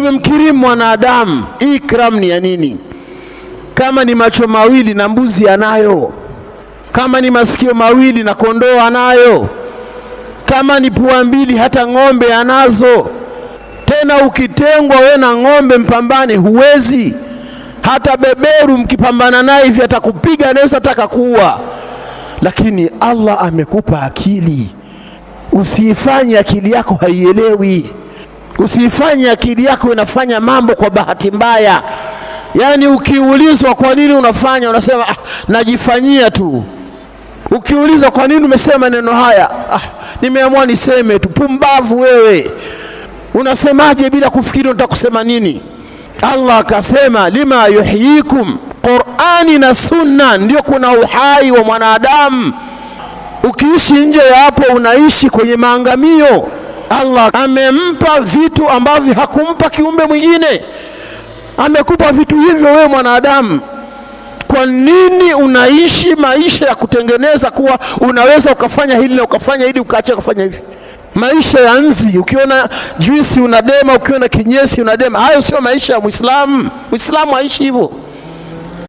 Tumemkirimu mwanadamu. Ikram ni ya nini? Kama ni macho mawili na mbuzi anayo, kama ni masikio mawili na kondoo anayo, kama ni pua mbili hata ng'ombe anazo. Tena ukitengwa we na ng'ombe mpambane, huwezi. Hata beberu mkipambana naye hivi atakupiga, anaweza taka kuua. Lakini Allah amekupa akili, usiifanye akili yako haielewi, usiifanye akili yako inafanya mambo kwa bahati mbaya. Yaani ukiulizwa kwa nini unafanya, unasema ah, najifanyia tu. Ukiulizwa kwa nini umesema maneno haya, ah, nimeamua niseme tu. Pumbavu wewe! Unasemaje bila kufikiri unataka kusema nini? Allah akasema lima yuhyikum, Qur'ani na Sunna ndio kuna uhai wa mwanadamu. Ukiishi nje ya hapo unaishi kwenye maangamio. Allah amempa vitu ambavyo hakumpa kiumbe mwingine, amekupa vitu hivyo wewe mwanadamu. Kwa nini unaishi maisha ya kutengeneza kuwa unaweza ukafanya hili na ukafanya hili ukaacha kufanya hivi? Maisha ya nzi, ukiona juisi unadema, ukiona kinyesi unadema. Hayo sio maisha ya Muislamu. Muislamu haishi hivyo.